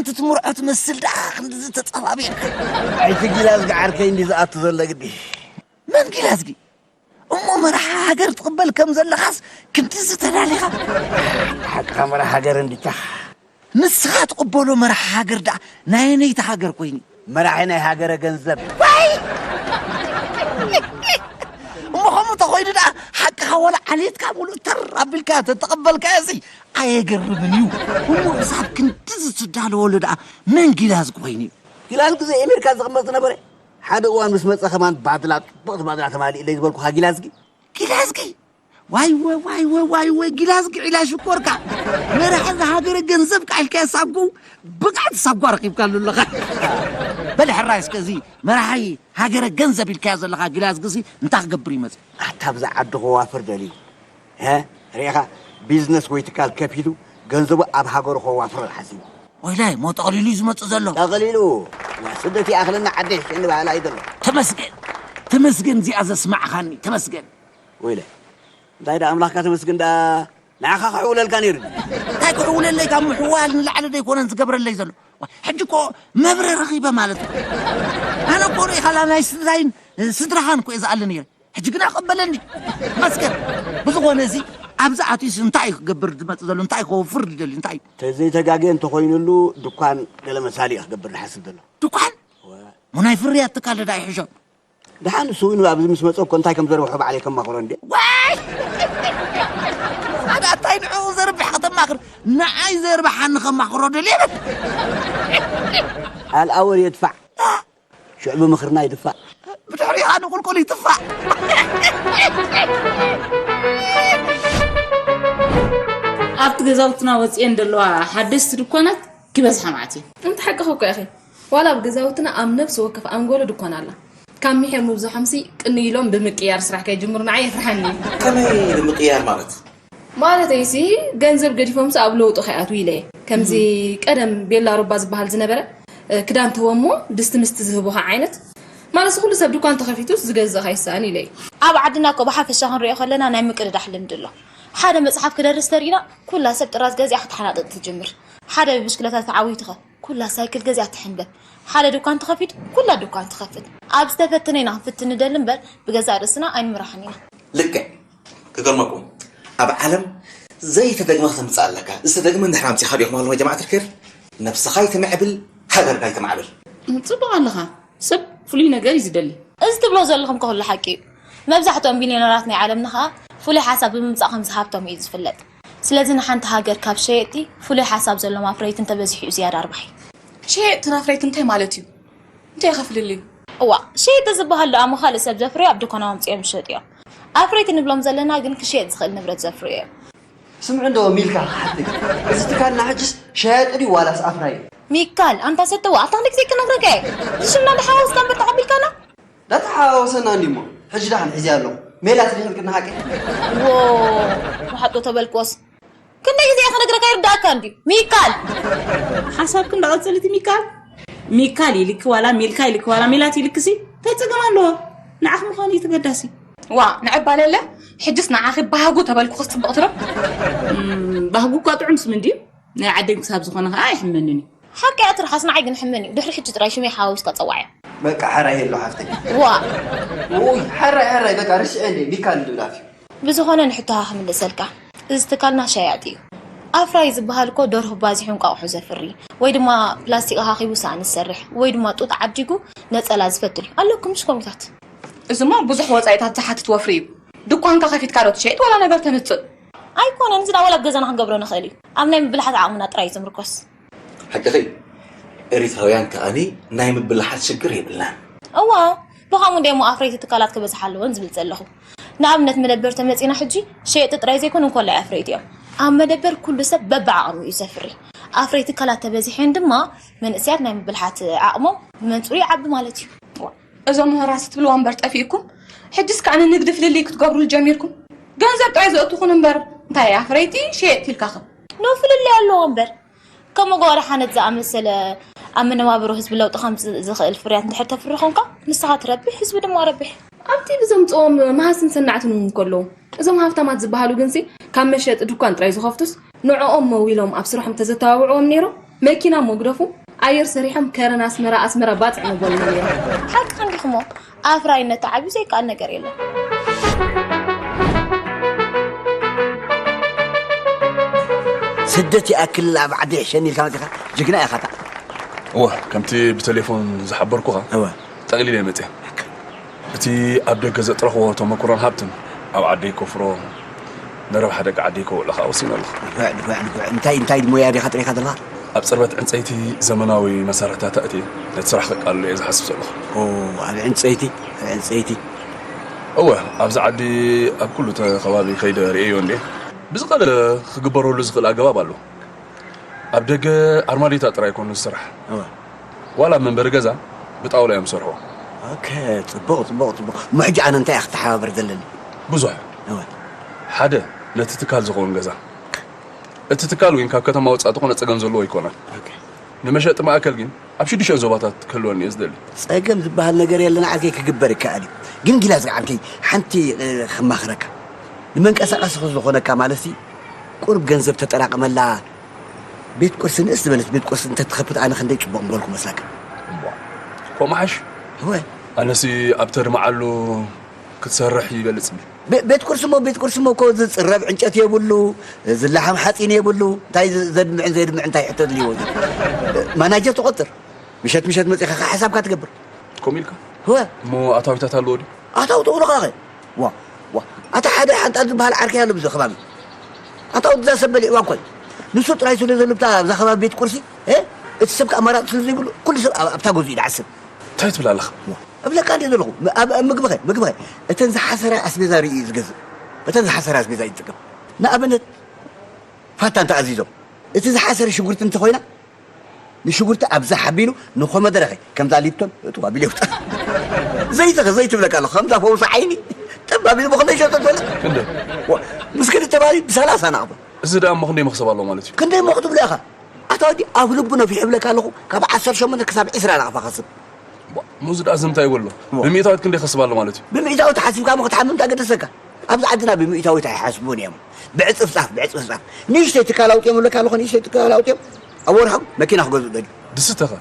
እቲ ትምርዖ ትመስል ደኣ ክንድዚ ተጸባቢቕካ። ኣይትጊላዝጊ ዓርከይ እንዲ ዝኣቱ ዘሎ ግዲ። መን ጊላዝጊ? እሞ መራሒ ሃገር ትቕበል ከም ዘለኻስ ክንድዚ ተዳሊኻ? ሓቅኻ መራሒ ሃገር እንዲታ። ንስኻ ትቕበሎ መራሒ ሃገር ደኣ ናይ ነይቲ ሃገር ኮይኑ። መራሒ ናይ ሃገረ ገንዘብ። ዋይ! እሞ ከምኡ ተኾይኑ ደኣ ሓቅኻ ወላ ዓሌትካ ሙሉእ ተር ኣቢልካ ተተቐበልካዮ ሲ ኣየገርምን እዩ። እሞ ክሳብ ክንድዚ ትዳለወሉ ደኣ መን ጊላዝጊ ኮይኑ እዩ? ጊላዝጊ ዘይ ኣሜሪካ ዝቕመጥ ዝነበረ ሓደ እዋን ምስ መጸ ከማን ባድላ፣ ጽቡቕቲ ባድላ ተማሊእለይ ዝበልኩኻ ጊላዝጊ። ጊላዝጊ? ዋይ ወይ ዋይ ወይ ዋይ ወይ ጊላዝጊ ዒላ ሽኮርካ። መራሒ ሃገረ ገንዘብ ቃልካ ሳጉ ብቕዓት ሳጓ ረኺብካሉ ኣለኻ። በል ሕራይ እስከ እዚ መራሒ ሃገረ ገንዘብ ኢልካዮ ዘለኻ ጊላዝጊ ሲ እንታይ ክገብር ይመጽእ? ኣታ ብዛ ዓዲ ከዋፍር ደልዩ። እ? ርኢኻ ቢዝነስ ወይ ትካል ከፊቱ ገንዘቡ ኣብ ሃገሩ ከዋፍር ሓሲቡ። ወይላይ ሞ ጠቕሊሉ እዩ ዝመጽእ ዘሎ። ጠቕሊሉ። ስደት ይኣኽለና ዓዲ ይሕሸኒ በሃላ እዩ ዘሎ። ተመስገን። ተመስገን እዚኣ ዘስማዕኻኒ። ተመስገን። ወይለ እንታይ ደኣ ኣምላኽካ ተመስግን ደኣ ንዓኻ ክሕውለልካ ነይሩ። እንታይ ክሕውለለይ ካብ ምሕዋል ንላዕሊ ደይኮነን ዝገብረለይ ዘሎ። ሕጂ እኮ መብረ ረኺበ ማለት እዩ። ኣነ እኮ ርኢኻ ላ ናይ ስድራይን ስድራኻን እኮ እየ ዝኣሊ ነይረ። ሕጂ ግና ቀበለኒ መስገን። ብዝኾነ እዚ ኣብዚ ኣትዩስ እንታይ እዩ ክገብር ዝመጽእ ዘሎ? እንታይ እዩ ከወፍር ዝደሊ? እንታይ እዩ? ተዘይተጋግየ እንተኾይኑሉ ድኳን ገለ መሳሊ እዩ ክገብር ዝሓስብ ዘሎ። ድኳን? እወ። ሞ ናይ ፍርያት ትካል ዳ ይሕሾ? ደሓን ንሱ እውን ኣብዚ ምስ መጸ እኮ እንታይ ከም ዘርብሖ ባዕለይ ከማኽሮ እንዴ። ዋይ! ኣታ እንታይ ንዕኡ ዘርብሕ ከተማኽር ንዓይ ዘርብሓኒ ከማኽሮ ደልየ። ኣልኣወል የድፋዕ ሽዕቡ ምኽርና ይድፋዕ። ብድሕሪኻ ንቁልቁል ይትፋዕ። ኣብቲ ገዛውትና ወፂኤን ዘለዋ ሓደስቲ ድኳናት ክበዝሓ መዓት እዩ። እንቲ ሓቅኺ እኮ ኢኺ። ዋላ ኣብ ገዛውትና ኣብ ነብሲ ወከፍ ኣንጎሎ ድኳን ኣላ። ካብ ምሒር ምብዝሖምሲ ቅንይ ኢሎም ብምቅያር ስራሕ ከይጅምሩ ንዓይ የፍርሓኒ እዩ። ከመይ ብምቅያር ማለት? ማለተይሲ ገንዘብ ገዲፎምሲ ኣብ ለውጢ ከይኣትዉ ኢለ እየ። ከምዚ ቀደም ቤላ ሩባ ዝበሃል ዝነበረ ክዳን ትህቦ እሞ ድስቲ ምስቲ ዝህቡኻ ዓይነት ማለትሲ ኩሉ ሰብ ድኳን ተኸፊቱስ ዝገዝእ ከይሰኣን ኢለ እየ። ኣብ ዓድና እኮ ብሓፈሻ ክንሪኦ ከለና ናይ ምቅድዳሕ ልምዲ ኣሎ። ሓደ መፅሓፍ ክደርስ ተሪእና ኩላ ሰብ ጥራዝ ገዚኣ ክትሓናጥጥ ትጅምር። ሓደ ብብሽክለታ ተዓዊቱ ኸ ኩላ ሳይክል ገዚኣ ትሕንበብ። ሓደ ድኳን ተኸፊቱ ኩላ ድኳን ትኸፍት። ኣብ ዝተፈተነ ኢና ክንፍትን ንደሊ እምበር ብገዛእ ርእስና ኣይንምራሕን ኢና። ልክዕ። ክገርመኩም ኣብ ዓለም ዘይተደግመ ክተምፅእ ኣለካ። ዝተደግመ እንድሕር ኣምፂእካ ዲኹም ኣለኹ ጀማዓት ልክር ነብስኻ ይተምዕብል ሃገርካ ይተማዕብል። ፅቡቕ ኣለኻ። ሰብ ፍሉይ ነገር እዩ ዝደሊ። እዚ ትብሎ ዘለኹም ከ ኩሉ ሓቂ እዩ። መብዛሕትኦም ቢልዮነራት ናይ ዓለምና ኸኣ ፍሉይ ሓሳብ ብምምጻእ ከምዚ ሃብቶም እዩ ዝፍለጥ። ስለዚ ንሓንቲ ሃገር ካብ ሸየጥቲ ፍሉይ ሓሳብ ዘሎም ኣፍረይቲ እንተበዚሑ እዩ ዝያዳ ኣርባሒ። ሸየጥትን ኣፍረይትን እንታይ ማለት እዩ? እንታይ ኢኻ ፍልልዩ? እዋእ ሸየጥቲ ዝበሃሉ ደኣ እሞ ካልእ ሰብ ዘፍረዮ ኣብ ድኳኖም ኣምጺኦም ዝሸጡ እዮም። ኣፍረይቲ ንብሎም ዘለና ግን ክሽየጥ ዝኽእል ንብረት ዘፍርዩ እዮም። ስምዒ እንዶ ሚልካ ክሓተኪ፣ እዚ ትካልና ሕጅስ ሸያጢ ድዩ ዋላስ ኣፍራዪ? ሚካል ኣንታ ሰተዋ ኣታ ክንደይ ግዜ ክነግረካ እየ እዚ ሽምና እንዳሓዋወስካ እምበር ተቐቢልካና። ዳተሓዋወሰና እንዲሞ ሕጂ ዳሓን ሒዘያ ኣለኹ ሜላት ዲኺ ኢልክኒ ሓቂ? ዎ መሓጦ ተበልክዎስ ክንደይ ግዜ እየ ክነግረካ ይርዳእካ እንድዩ ሚካል። ሓሳብኪ እንዳቐጽሊ እቲ ሚካል ሚካል ኢልኪ ዋላ ሚልካ ኢልኪ ዋላ ሜላት ኢልኪሲ እንታይ ጸገም ኣለዎ? ንዓኺ ምዃኑ እዩ ተገዳሲ። ዋእ ንዕባለለ ሕጅስ ንዓኺ ባህጉ ተበልኩኽስ ጽብቕቲ ዶ? እም፣ ባህጉ እኳ ጥዑም ስም እንድዩ ናይ ዓደይ ክሳብ ዝኾነ ኸኣ ኣይሕመንን እዩ። ሓቂ እያ ትርሓስ ንዓይ ግን ሕመን እዩ ድሕሪ ሕጂ ጥራይ ሽመይ ሓዋዊስካ ጸዋዕያ። በቃ ሓራይ የሎ ሓፍተይ። ዋእ። ውይ ሓራይ ሓራይ በቃ ርስዐ እንደ ሚካል እንድብላፍ እዩ። ብዝኾነ ንሕቶኻ ክምልሰልካ እዚ ትካልና ሸያጢ እዩ። ኣፍራይ ዝበሃል እኮ ደርሁ ባዚሑ እንቋቑሖ ዘፍሪ ወይ ድማ ፕላስቲክ ኣኻኺቡ ሳእኒ ዝሰርሕ ወይ ድማ ጡጥ ዓዲጉ ነፀላ ዝፈትል እዩ። ኣለኩም ምሽ ከምኡታት። እዚማ ብዙሕ ወፃኢታት ዝሓትት ወፍሪ እዩ። ድኳንካ ከፊትካ ዶ ትሸይጥ ዋላ ነገር ተምፅእ? ኣይኮነን እዚ ደኣ ዋላ ኣብ ገዛና ክንገብሮ ንኽእል እዩ። ኣብ ናይ ምብልሓት ዓቕምና ጥራይ እዩ ዝምርኮስ። ሓቅኺ ኤሪትራውያን ከኣኒ ናይ ምብልሓት ሽግር የብልናን። እዋ ብኸምኡ እንድየ እሞ ኣፍረይቲ ትካላት ክበዝሓ ኣለወን ዝብል ዘለኹ። ንኣብነት መደበር ተመጺና ሕጂ ሸየጥቲ ጥራይ ዘይኮኑ እንኮላይ ኣፍረይቲ እዮም። ኣብ መደበር ኩሉ ሰብ በብዓቕሙ እዩ ዘፍሪ። ኣፍረይቲ ትካላት ተበዚሐን ድማ መንእሰያት ናይ ምብልሓት ዓቕሞም ብመንጽሩ ይዓቢ ማለት እዩ። እዞም ምህራስ ትብልዋ እምበር ጠፊእኩም ሕጅስ ከኣ ንንግዲ ፍልልይ ክትገብሩሉ ጀሚርኩም ገንዘብ ጥራይ ዘእቱኹን እምበር እንታይ ኣፍረይቲ ሸየጥቲ ኢልካኽም ኖ ፍልልይ ኣለዎ እምበር ከም መጓወሪ ሓነት ዝኣመሰለ ኣብ መነባብሮ ህዝቢ ለውጢ ከምፅእ ዝኽእል ፍርያት እንድሕር ተፍሪ ኾንካ ንስኻ ትረብሕ ህዝቢ ድማ ረብሕ ኣብቲ ብዘምፅኦም መሃዝትን ሰናዕትን እውን ከለዉ እዞም ሃፍታማት ዝበሃሉ ግንሲ ካብ መሸጢ ድኳን ጥራይ ዝኸፍቱስ ንዕኦም መዊሎም ኣብ ስርሖም ተዘተባብዕዎም ነይሮም መኪና እሞ ግደፉ፣ ኣየር ሰሪሖም ከረን ኣስመራ ኣስመራ ባጽዕ ምበሉና ነይሮም። ሓቅኻ እንዲኹሞ፣ ኣፍራይነት ተዓብዩ ዘይከኣል ነገር የለን። ስደት ይኣክል ኣብ ዓዲ ይሕሸኒ ኢልካ መፂኻ ጅግና ኢኻ። እወ፣ ከምቲ ብቴሌፎን ዝሓበርኩኻ እወ ጠቕሊለ እየ መፅየ። እቲ ኣብ ደገ ዘጥረኽዎ ተመክሮን ሃብትን ኣብ ዓደይ ከፍሮ፣ ንረብሓ ደቂ ዓደይ ከውዕሎ ከዓ ወሲነ ኣለኹ። ንፉዕ ንፉዕ ንፉዕ። እንታይ እንታይ ሞያ ዲኻ ጥሪኻ ዘለኻ? ኣብ ፅርበት ዕንፀይቲ ዘመናዊ መሳርሕታት ኣእትየ ነቲ ስራሕ ከቃልሎ እየ ዝሓስብ ዘለኹ። ኦ ኣብ ዕንፀይቲ ኣብ ዕንፀይቲ እወ፣ ኣብዚ ዓዲ ኣብ ኩሉ እቲ ከባቢ ከይደ ርእየዮ እንድየ። ብዝቐለለ ክግበረሉ ዝኽእል ኣገባብ ኣሎ። ኣብ ደገ ኣርማዲታ ጥራይ ኣይኮኑን ዝስራሕ። እወ። ዋላ ኣብ መንበሪ ገዛ ብጣውላ እዮም ዝሰርሕዎ። ኦኬ፣ ፅቡቕ ፅቡቕ ፅቡቕ። እሞ ሕጂ ኣነ እንታይ እየ ክተሓባበር ዘለኒ? ብዙሕ። እወ። ሓደ ነቲ ትካል ዝኸውን ገዛ። እቲ ትካል እውን ካብ ከተማ ወፃእ ዝኾነ ፀገም ዘለዎ ኣይኮነን። ኦኬ። ንመሸጢ ማእከል ግን ኣብ ሽዱሽተ ዞባታት ክህልወኒ እየ ዝደሊ። ፀገም ዝበሃል ነገር የለን ዓርከይ፣ ክግበር ይከኣል እዩ። ግን ጊላ ዝዓርከይ ሓንቲ እ፣ ክማኽረካ። ንመንቀሳቐሲ ዝኾነካ ማለትሲ ቁሩብ ገንዘብ ተጠራቕመላ ቤት ቁርሲ ንእስ ዝበለት ቤት ቁርሲ እንተትኸፍት ኣነ ክንደይ ፅቡቕ ምበልኩ መስለካ። እሞ ከምኡ ሓሽ። እወ። ኣነሲ ኣብ ተድምዓሉ ክትሰርሕ ይበልፅኒ። ቤ- ቤት ቁርሲ እሞ ቤት ቁርሲ እሞ እኮ ዝፅረብ ዕንጨት የብሉ፣ ዝላሓም ሓፂን የብሉ። እንታይ ዝ- ዘድምዕን ዘየድምዕን እንታይ ሕቶ ድልዎ? ማናጀር ትቆፅር፣ ምሸት ምሸት መፂኻ ከዓ ሓሳብካ ትገብር። ከምኡ ኢልካ? እወ። እሞ ኣታዊታት ኣለዎ ድዩ? ኣታዊ ትብሎ ኸ ዋ ዋ ኣታ ሓደ ሓንጣል ዝበሃል ዓርከይ ኣሎ ብዚ ከባቢ። ኣታ ወድዛ ሰብ በሊዕዋ እኮ እዩ። ንሱ ጥራይ ስለ ዘሎ ብታ ኣብዛ ከባቢ ቤት ቁርሲ እ? እቲ ሰብ ከኣ ኣማራፂ ስለ ዘይብሉ ኩሉ ሰብ ኣብ- ኣብታ ገዝኡ ይድዓስብ። እንታይ ትብል ኣለኻ? እብለካ እንደ ዘለኹ ም- ኣብ ኣብ ምግቢ ኸ ምግቢ ኸ እተን ዝሓሰራ ኣስቤዛ ርእዩ እዩ ዝገዝእ። እተን ዝሓሰራ ኣስቤዛ እዩ ዝጥቀም። ንኣብነት ፋታ እንተኣዚዞም እቲ ዝሓሰረ ሽጉርቲ እንተኾይና ንሽጉርቲ ኣብዛ ሓቢሉ ንኾመደረ ኸ ከምዛ ሊፕቶን እቱ ኣቢሉ ይውጣ። ዘይትኸ ዘይትብለካ ኣሎ ከምዛ ፈውሲ ዓይኒ ጥብ ኣቢሉ ብኸመይ ሸጠ ትበለ። ክንደይ? ዋ፣ ምስ ክልተ ባሪ ብሰላሳ ናቕፋ። እዚ ደኣ እሞ ክንደይ መኽሰብ ኣለዎ ማለት እዩ? ክንደይ እሞ ክትብሎ ኢኻ? ኣታ ወዲ ኣብ ልቡ ነፊሑ እብለካ ኣለኹ ካብ ዓሰርተ ሸሞንተ ክሳብ ዕስራ ናቕፋ ኸስብ። ሙዝ ደኣ ዝምታይ ይበሎ? ብምእታዊት ክንደይ ከስብ ኣሎ ማለት እዩ? ብምእታዊት ሓሲብካ እሞ ክትሓምም እንታይ ገደሰካ? ኣብዚ ዓድና ብምእታዊት ኣይሓስቡን እዮም። ብዕፅፍፃፍ ብዕፅፍፃፍ ንእሽተይ ትካል ኣውፅኦም እብለካ ኣለኹ ንእሽተይ ትካል ኣውፅኦም ኣብ ወርሖም መኪና ክገዝኡ ደልዩ። ዝስተኸ?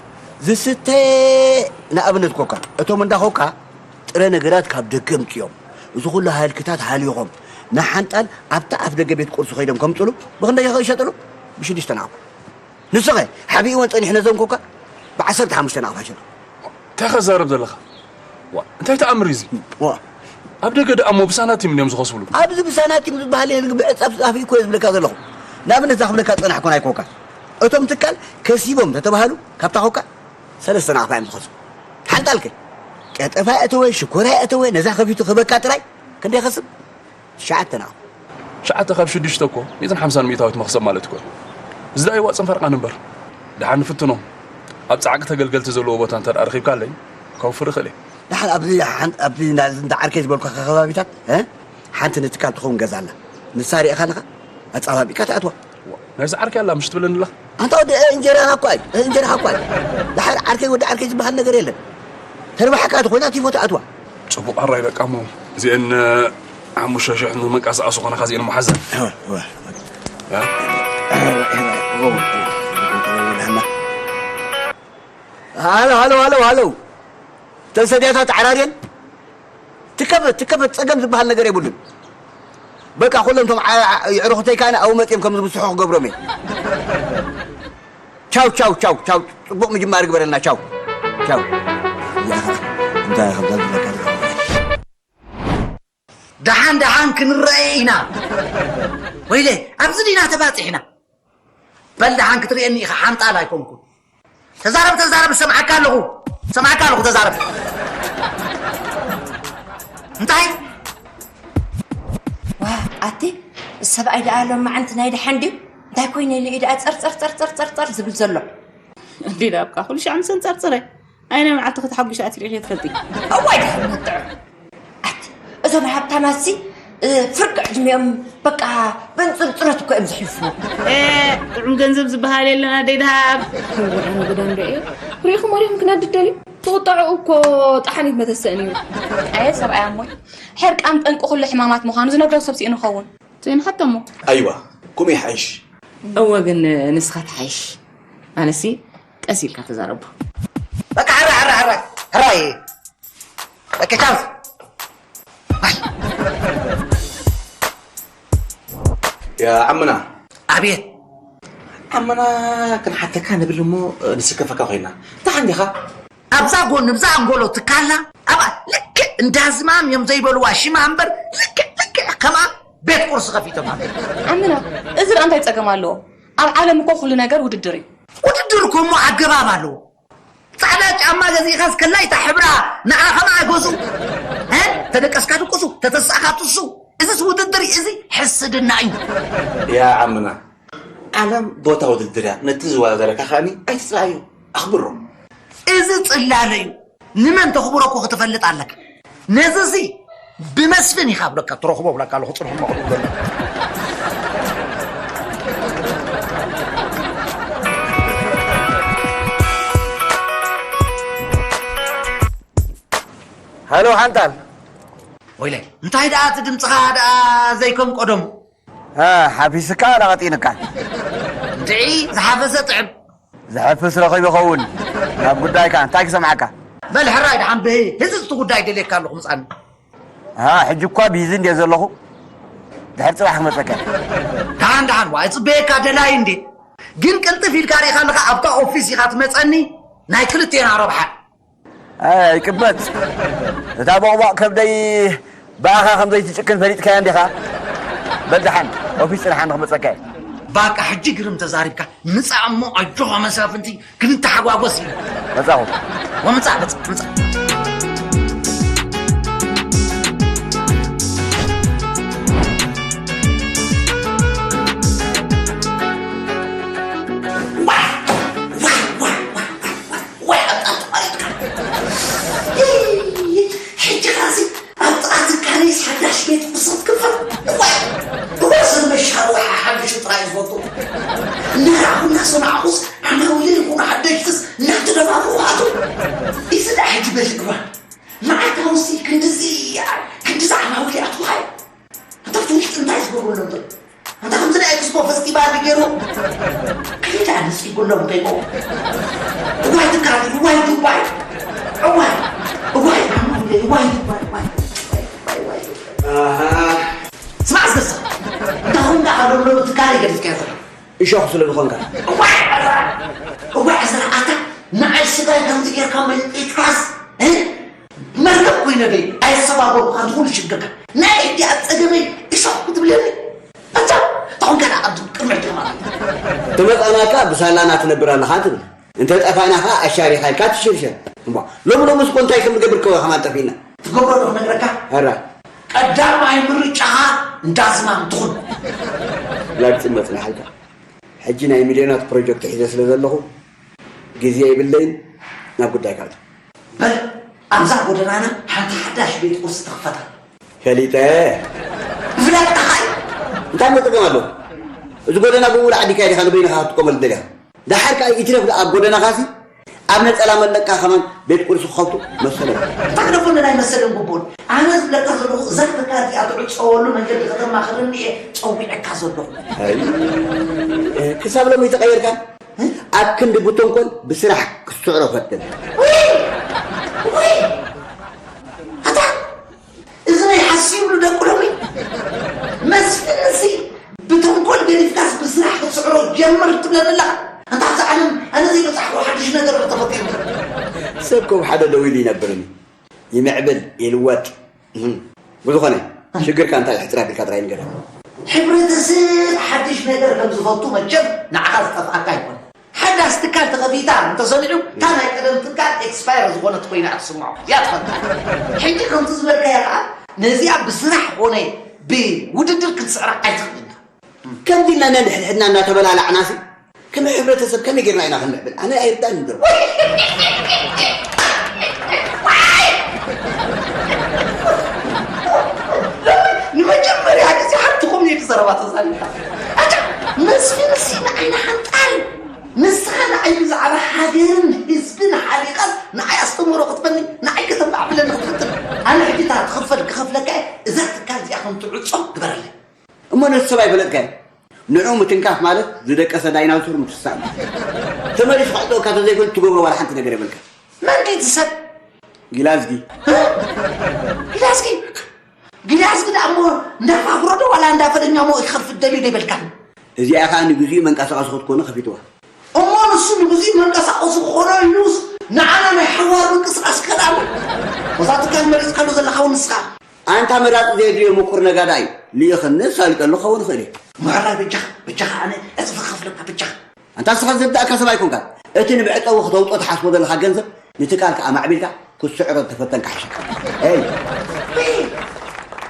ዝስተ ንኣብነት ኮካ እቶም እንዳ ኮካ ጥረ ነገራት ካብ ደገ ምፅኦም እዚ ኩሉ ሃልክታት ሃሊኾም ንሓንጣል ኣብታ ኣፍ ደገ ቤት ቁርሲ ከይዶም ከምፅሉ ብክንደይ ይኸ ይሸጥሉ? ብሽዱሽተ ናቕፋ። ንስኸ ሓቢእወን ፀኒሑ ነዞም ኮካ ብዓሰርተ ሓሙሽተ ናቕፋ ሸጡ። እንታይ ከዛረብ ዘለኻ? ዋ እንታይ ተኣምር እዩ እዚ? ዋ ኣብ ደገ ደኣ እሞ ብሳናቲም እንድዮም ዝኸስብሉ። ኣብዚ ብሳናቲም ዝበሃል የለን ብዕፃፍ ፃፊ እኮ እየ ዝብለካ ዘለኹ። ንኣብነት እዛ ክብለካ ዝፀናሕኩ ናይ ኮካ እቶም ትካል ከሲቦም ተተባሃሉ ካብታ ኮካ ሰለስተ ናቕፋ እዮም ዝኸስቡ። ሓንጣልከ ቀጠፋ የእተወ ሽኮራ የእተወ ነዛ ከፊቱ ክበካ ጥራይ ክንደይ ይኸስብ? ትሽዓተ ናቕፋ። ትሽዓተ ካብ ሽዱሽተ እኮ ሚእትን ሓምሳን ሚእታዊት መኽሰብ ማለት እኮ እዩ። እዚ ደኣ ይዋፅን ፈርቓን እምበር። ደሓን ንፍትኖ። ኣብ ፃዕቂ ተገልገልቲ ዘለዎ ቦታ እንተ ደኣ ረኺብካለይ ከውፍር እኽእል እየ። ደሓን ኣብዚ ሓን- ኣብዚ ናይዚ እንዳ ዓርከይ ዝበልኩኻ ከባቢታት እ? ሓንቲ ንትካል ትኸውን ገዛ ኣላ። ንሳ ርኢኻ ኣለኻ? ኣፃባቢቕካ ትኣትዋ። ናይዚ ዓርከይ ኣላ ምሽ ትብለኒ ኣለኻ? ኣንታ ወዲ እንጀራኻ እኳ እዩ እንጀራኻ እኳ እዩ። ደሓር ዓርከይ ወዲ ዓርከይ ዝበሃል ነገር የለን። ተርባሕካ ተኾይና ቲፎ ትኣትዋ። ፅቡቕ ኣራይ በቃ እሞ እዚአን ሓሙሽተ ሽሕ ንመንቀሳቐሲ ዝኾነኻ እዚአን መሓዘን ሃሎ ሃሎ ሃሎ ሃሎ እተን ሰድያታት ዓራርየን ትከፈት ትከፈት ፀገም ዝበሃል ነገር የብሉን በቃ ኩሎም ቶም የዕርኹተይ ከኣ ኣብኡ መፅኦም ከም ዝብስሑ ክገብሮም እየ ቻው ቻው ቻው ቻው ፅቡቕ ምጅማር ግበረልና ቻው ቻው እንታይ ከምዛ ዝለካ ደሓን ደሓን ክንረኣየ ኢና ወይለ ኣብዚ ዲና ተባፂሕና በል ደሓን ክትርእየኒ ኢኻ ሓንጣል ኣይኮንኩን ተዛረብ ተዛረብ ሰምዓካ ኣለኹ ሰምዓካ ኣለኹ ተዛረብ እንታይ ዋ ኣቲ ሰብኣይ ደኣ ሎም መዓንቲ ናይ ደሓን ድዩ እንታይ ኮይነ ኢሉ እዩ ደኣ ፀርፀር ፀርፀር ፀርፀር ዝብል ዘሎ እንዲ ዳብካ ኩሉ ሻዕ ምሰን ፀርፅረ ኣይ ናይ መዓልቲ ከተሓጉሽ ኣቲ ሪእኺ ትፈልጢ? እዋይ ድሕነት ጥዑም። ኣቲ እዞም ሃብታማትሲ ፍርቂ ዕድሚኦም በቃ ብእንፅርፅረት እኮ እዮም ዘሕልፍዎ። ኤእ ጥዑም ገንዘብ ዝበሃል የለን ኣደይ ደሃብ። እዋይ ኣነ ግዳ እንዶ እየ ሪእኹሞ ዲኹም ክነድድ ደልዩ? ትቑጣዕኡ እኮ ጠሓኒት መተሰእኒ እዩ። ኣየ ሰብኣይ ኣሞይ ሕርቃን ጠንቂ ኩሉ ሕማማት ምዃኑ ዝነግሮ ሰብ ስኢኑ ይኸውን። ዘይንሓቶ እሞ። ኣይዋ ቁሚ ይሓይሽ። እወ ግን ንስኻ ትሓይሽ። ኣነሲ ቀስ ኢልካ ተዛረቡ። በቃ ሕራይ፣ ሕራይ፣ ሕራይ፣ ሕራይ። በቃ ቻንስ። ኣይ። ያ ዓምና። ኣቤት። ዓምና ክንሓተካ ንብል እሞ ንስከፈካ ኮይና። ደሓን ዲኻ? ኣብዛ ጎኒ፣ ብዛ ኣንጎሎ ትካላ፣ ኣብኣ ልክዕ እንዳ ዝማም እዮም ዘይበልዋ ሽማ እምበር፣ ልክዕ፣ ልክዕ ከምኣ ቤት ቁርሲ ከፊቶም ኣለዉ። ዓምና፣ እዚ ደኣ እንታይ ጸገም ኣለዎ? ኣብ ዓለም እኮ ኩሉ ነገር ውድድር እዩ። ውድድር እኮ እሞ ኣገባብ ኣለዎ። ጻዕዳ ጫማ ገዚእኻስ ከላይታ ሕብራ ንዓ ከማኣ ገዝኡ። እ? ተደቀስካ ድቅሱ፣ ተተሳእካ ትሱ። እዚስ ውድድር እዩ፣ እዚ ሕስድና እዩ። ያ ዓምና፣ ዓለም ቦታ ውድድር እያ። ነቲ ዝወዳደረካ ከኣኒ ኣይትጽላእዮ፣ ኣኽብሮ። እዚ ጽላለ እዩ። ንመን ተኽብሮ እኮ ክትፈልጥ ኣለካ። ነዚ እዚ ብመስፍን ኢኻ ብለካ ትረኽቦ ብለካ ኣለኹ፣ ጽንሑ እሞ ክብል ዘሎ። ሃሎ ሓንጣል። ወይለይ፣ እንታይ ደኣ እቲ ድምፅኻ ደኣ ዘይከም ቀደሙ? እ፣ ሓፊስካ ደኣ ቀጢንካ። እንድዒ፣ ዝሓፈሰ ጥዕም። ዝሕፍስ ረኺቡ ይኸውን። ናብ ጉዳይካ፣ እንታይ ክሰምዓካ? በል ሕራይ ደሓን ብህ፣ ህዚ እቲ ጉዳይ ደልየካ ኣለኹ ምጻኒ። ሃ፣ ሕጂ እኳ ቢዚ እንድየ ዘለኹ። ድሕሪ ጽባሕ ክመጸካ እየ። ደሓን ደሓን፣ ዋይ ጽበየካ ደላይ እንዴ። ግን ቅልጥፍ ኢልካ ርኢኻ ኣለኻ፣ ኣብታ ኦፊስ ኢኻ ትመጸኒ፣ ናይ ክልቴና ረብሓ። ኣይ፣ ኣይቅበጽ። እታ ቦቕቧቕ ከብደይ ብኣኻ ከም ዘይትጭክን ፈሊጥካያ እንዲኻ? በል ደሓን፣ ኦፊስ ጽንሓኒ ክመጸካ እየ። ባቃ ሕጂ ግርም ተዛሪብካ። ምጻእ እሞ ኣጆኻ መሳፍንቲ ክንተሓጓጎስ ኢና። መጻኹ። ወምጻእ፣ ምጻእ፣ ምጻእ። ዋይ፣ ኣብታ ተቋሪጥካ። ሕጂ ኻዚ ኣብ ጥቓ ትካለይስ ሓዳሽ ቤት ቁርሲ ክትከፍት? እዋይ፣ እዋይ፣ ሰብ መሻርዋ ሓሓምሹ ጥራይ ዝፈቱ። እናረኣኹ እናሰማዕኹስ ዓማዊል ይኹኑ ሓደሽትስ እናተደፋፍኡ ኣቱ። እዚ ደኣ ሕጂ በሊ እዋን። መዓልታውሲ ክንድዚ፣ ክንድዚ ዓማዊል ይኣትውኻ እዩ። ኣታ ፍሉጥ እንታይ ዝገብሩ ኣለዉ? ኣታ ከምዚ ናይ ኤክስፖ ፈስቲቫል ገይሩ ከይዳ ንጽጉሎም ከይቦ። እዋይ ትካል፣ እዋይ ዱባይ፣ እዋይ፣ እዋይ ዓማዊለይ፣ እዋይ ዱባይ፣ እዋይ፣ እዋይ፣ እዋይ። ኣሃ። ስማዕ እስከ፣ እንታይ ኹን ደኣ ኣሎ ትካል ገዲፍካዮ ዘለኻ? እሾኽ ስለ ዝኾንካ። እዋይ ዕዝራ፣ እዋይ ዕዝራ፣ ኣታ ንዓይ ስጋይ ከምዚ ጌርካ መሊጥካስ፣ እ? መርከብ ኮይነ ደይ ኣይሰባበርኩኻን ትኹን ሽግርካ። ናይ ሕጂ ኣብ ጸገመይ እሾኽ ክትብለኒ? ኣታ፣ ተኾንካ ደኣ ኣብ ቅድሚ ሕጂ ማለት። ተመጻናካ ብሳላና ትነብር ኣለኻ ትብል። እንተ ጠፋና ኸኣ ኣሻሪኻ ኢልካ ትሽርሸር። እሞ፣ ሎሚ ሎምስ እኮ እንታይ ከም ንገብር ከ ከማን ጠፊእና። ትገብሮ ዶ ክነግረካ? ኣራ። ቀዳማይ ምርጫኻ እንዳ ዝማም ትኹን። ላግጺ መጽናሕልካ። ሕጂ ናይ ሚልዮናት ፕሮጀክት ሒዘ ስለ ዘለኹ፣ ግዜ የብለይን፣ ናብ ጉዳይካ ኣቱ። በል፣ ኣብዛ ጎደናና ሓንቲ ሓዳሽ ቤት ቁርሲ ትኽፈት ኣላ። ፈሊጠ። ብፍላጥ ጣቓይ። እንታይ እሞ ጸገም ኣለዎ? እዚ ጎደና ብምሉእ ዓዲካ ኢኻ ንበይንኻ ክትጥቀመሉ ደሊኻ። ደሓር ከኣ ይትረፍ ደኣ ኣብ ጎደናኻሲ ኣብ ነጸላ መለቃ ከማን ቤት ቁርሲ ክኸፍቱ መሰሎም። እንታይ ክደፍኑ ናይ መሰልን ግቡእን? ኣነ ዝብለካ ዘለኹ እዛ ትካል እዚኣ ትዕጸወሉ መንገዲ ከተማ ክርኒ እየ ጸዊዐካ ዘለኹ። ኣይ፣ ክሳብ ሎሚ ተቐየርካ? ኣብ ክንዲ ብተንኮል ብስራሕ ክትስዕሮ ፈትን። ውይ! ውይ! ኣታ እዚ ናይ ሓሲብሉ ደቂ ሎሚ መስፍን እዚ ብተንኮል ገዲፍካስ ብስራሕ ክትስዕሮ ጀምር ትብለኒ ኣለኻ። ኣንታ ኣብዛ ዓለም ኣነ ዘይበጻሕኩ ሓድሽ ነገር ተፈጢሩ። ሰብ ከም ሓደ ደው ኢሉ ይነብርን ይምዕብል ይልወጥ። እም፣ ብዝኾነ ሽግርካ እንታይ ሕጽር ኣቢልካ ጥራይ ንገረኒ። ሕብረተሰብ ሓድሽ ነገር ከም ዝፈቱ መቸም ንዓኻ ዝጠፍኣካ ኣይኮነን። ሓዳስ ትካል ተኸፊታ እንተሰሚዑ፣ እታ ናይ ቀደም ትካል ኤክስፓየር ዝኾነት ኮይና እያ ትስምዖ። እዚኣ ትፈልጣ። ሕጂ ከምቲ ዝበልካያ ከኣ፣ ነዚኣ ብስራሕ ኮነ ብውድድር ክትስዕራ ኣይትኽእልን ኢኻ። ከምዚ ኢልና ነንሕድሕድና እናተበላላዕናሲ፣ ከም ሕብረተሰብ ከመይ ጌርና ኢና ክንምዕብል? ኣነ ኣይርዳእን ዘሎ። ንመጀመርያ ግዜ ሓንቲ ኮሜዲ ዘረባ ተዛሪብካ። ኣታ መስፍንሲ ንዓይ ንሓንጣል፣ ንስኻ ንዓይ ብዛዕባ ሃገርን ህዝብን ሓሊቓስ ንዓይ ኣስተምህሮ ክትበኒ፣ ንዓይ ከተማዕብለኒ ክትፍትን። ኣነ ሕጂ እታ ትኽፈል ክኸፍለካ እየ፣ እዛ ትካል እዚኣ ከም ትዕጾ ግበረለይ። እሞ ነቲ ሰብ ኣይፈለጥካዮ? ንዑ ምትንካፍ ማለት ዝደቀሰ ዳይናሶር ምትሳእ ማለት። ተመሊሱ ክዕጠወካ ተዘይኮይኑ ትገብሮ ዋላ ሓንቲ ነገር የብልካ። መን ድዩ እቲ ሰብ? ጊላዝጊ። ጊላዝጊ? ጊላዝጊ ደኣ እሞ እንዳ ፋፍሮ ዶ ዋላ እንዳ ፈደኛ እሞ ክኸፍት ደልዩ ዶ ይበልካ? እዚኣ ኸኣ ንግዚኡ መንቀሳቐሲ ክትኮኑ ከፊትዋ። እሞ ንሱ ንግዚኡ መንቀሳቐሲ ክኾኖ ኢሉስ ንዓና ናይ ሓዋር ምንቅስቓስ ከዳሞ። ወዛ ትካል መሪጽካሉ ዘለኻ እውን ንስኻ። ኣንታ መራጺ ዘየድልዮ ምኩር ነጋዳይ ልኢኽኒ ሳልጠሉ ክኸውን ይኽእል እየ። መሓራይ በጃኻ፣ በጃኻ ኣነ ዕጽፊ ክኸፍለካ በጃኻ። ኣንታ ንስኻ ዘብዳእካ ሰብ ኣይኮንካን። እቲ ንመዕጸዊ ክተውጦ ትሓስቦ ዘለኻ ገንዘብ ንትካልካ ኣማዕቢልካ ክትስዕሮ ተፈተንካ ሓሸካ። ኤይ!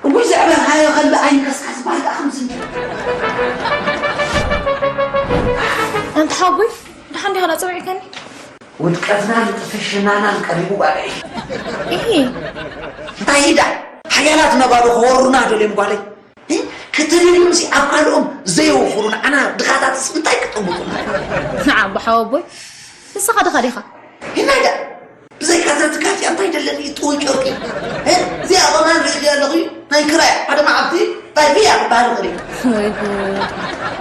እወ ዘዕበርካዮ ከልቢ ኣይንከስካ ዝበሃል ደኣ ከምዚ እንድዩ። ኣንታ ሓወቦይ፣ ደሓን ዲኻ ደኣ ጸዊዕካኒ? ውድቀትናን ጥፍሽናናን ቀሪቡ ጓለይ። እሂ። እንታይ ኢዳ? ሓያላት ነባዶ ክወሩና ደልዮም ጓለይ። እ? ክትሪሉምሲ ኣብ ካልኦም ዘይወፍሩ ንዓና ድኻታትስ እንታይ ክጥምቱ? ንዓ ኣቦ ሓወቦይ፣ ንስኻ ድኻ ዲኻ? ሂናይዳ፣ ብዘይካ እዛ ትካል እዚኣ እንታይ ደለኒ እዩ ጥውይ ጨርቂ? እ? እዚኣ ቐማን ርእየ ኣለኹ እዩ። ናይ ክራይ ሓደ መዓልቲ እንታይ ብያ ክበሃል ይኽእል እዩ? ወይ ጉድ።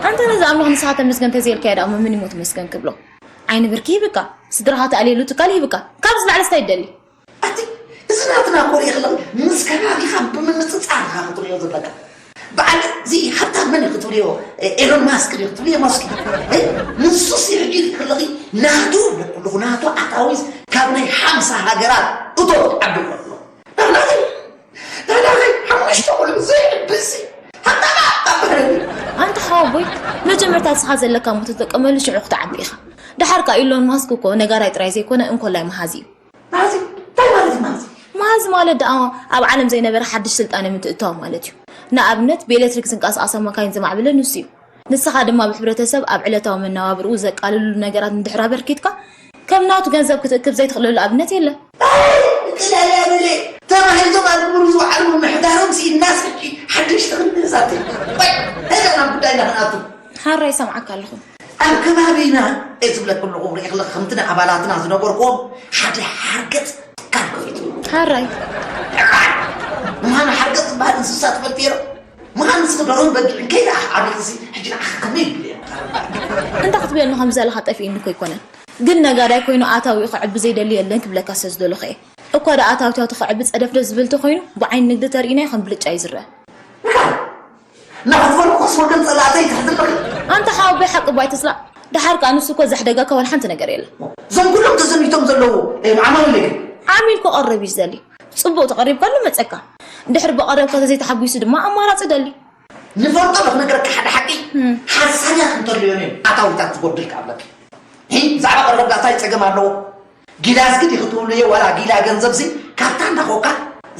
ኣንተ ነዚ ኣምላኽ ንስኻ ተመስገን ተዘይልካዮ ደኣ እሞ መን እሞ ተመስገን ክብሎ? ዓይኒ ብርኪ ይህብካ፣ ስድራኻ ትኣልየሉ ትካል ይህብካ። ካብዚ ላዕለስ እንታይ ትደሊ? ኣቲ፣ እዚ ናትና ኮሪእ ከለኺ ምስ ከባቢኻ ብምንጽጻር ኢኻ ክትሪኦ ዘለካ። በዓል እዚ ሃብታም መን እዩ ክትብልዮ? ኤሎን ማስክ ድዩ ክትብልዮ? ማስክ። እ? ንሱሲ ሕጂ ሪኢ ከለኺ ናቱ፣ ኩሉ ናቱ ኣታዊስ ካብ ናይ ሓምሳ ሃገራት እቶት ዓቢ ኣሎ። ናናኺ፣ ናናኺ ሓሙሽተ ቆልዑ ዘይዕብሲ ሃብታም ኣባህረኒ። ኣንታ ሓወቦይ፣ መጀመርታ ንስኻ ዘለካ እሞ ተጠቀመሉ፣ ሽዑ ክትዓቢ ኢኻ። ደሓር ከኣ ኢሎን ማስክ እኮ ነጋዳይ ጥራይ ዘይኮነ እንኮላይ መሃዚ እዩ። መሃዚ? እንታይ ማለት እዩ መሃዚ? መሃዚ ማለት ደኣ ኣብ ዓለም ዘይነበረ ሓድሽ ስልጣነ ምትእትታው ማለት እዩ። ንኣብነት ብኤሌክትሪክ ዝንቀሳቐሳ መካይን ዘማዕበለ ንሱ እዩ። ንስኻ ድማ ብሕብረተሰብ ኣብ ዕለታዊ መነባብርኡ ዘቃልሉ ነገራት እንድሕር ኣበርኪትካ ከም ናቱ ገንዘብ ክትእክብ ዘይትኽእለሉ ኣብነት የለን። ኣይ! እንቅልዕልዕ በለ! ተባሂልቶም ኣብ ግብሪ ዝወዓሉ ምምሕዳሮም ስኢንናስ ሕጂ ሓድሽ ተኽሊ ንዛተይ። ወይ! ሄደ ናብ ጉዳይና ክንኣቱ። ሓራይ ይሰምዓካ ኣለኹ። ኣብ ከባቢና እየ ዝብለኩም ኣለኹ፣ ሪኢ ከለኹ ከምቲ ንኣባላትና ዝነበርኩዎም ሓደ ሓርገጽ ትካል ከፊቱ። ሓራይ። ምዃኑ ሓርገጽ ዝበሃል እንስሳ ትፈልጥዮ ዶ? ምዃኑ ንስኺ ደርሆን በጊዕን ከይደኣ ዓቢኽሲ ሕጂ ንዓኺ ከመይ ይብል እየ? እንታይ ክትብለኒ ከም ዘለኻ ጠፊእኒ እኮ ኣይኮነን። ግን ነጋዳይ ኮይኑ ኣታዊኡ ከዕቢ ዘይደሊ የለን ክብለካ ስለ ዝደለኹ እየ። እኳ ደኣ ኣታዊታቱ ከዕቢ ጸደፍደፍ ዝብል ተኾይኑ ብዓይኒ ንግዲ ተርኢናዮ ከም ብልጫ እዩ ዝረአ። ንኻል! እናኽፈልኩስ ወገን ጸላእተይ ትሕዝለኺ። ኣንታ ሓወቦይ ሓቂ እባ ኣይተስላእ። ደሓር ከኣ ንሱ እኮ ዘሕደገካ ዋላ ሓንቲ ነገር የለን። እዞም ኩሎም ተዘሚቶም ዘለዉ፣ እ፣ ዓማዊለይ ግን? ዓሚል ክቐርብ እዩ ዝደሊ። ጽቡቕ ተቐሪብካሉ መጸካ። እንድሕር ብቐረብካ ተዘይተሓጒሱ ድማ ኣማራጺ ደሊ። ንፈልጦ ዶ ክነግረካ ሓደ ሓቂ? እም። ሓሳዳት እንተልዮን እዮም ኣታዊታት ዝጎድል ክኣብለኪ። ሂ፣ ብዛዕባ ቀረብ ዳታ ይጸገም ኣለዎ። ጊላዝጊ ዲኺ ትብልዮ ዋላ ጊላ ገንዘብሲ ካብታ እንዳ ኮካ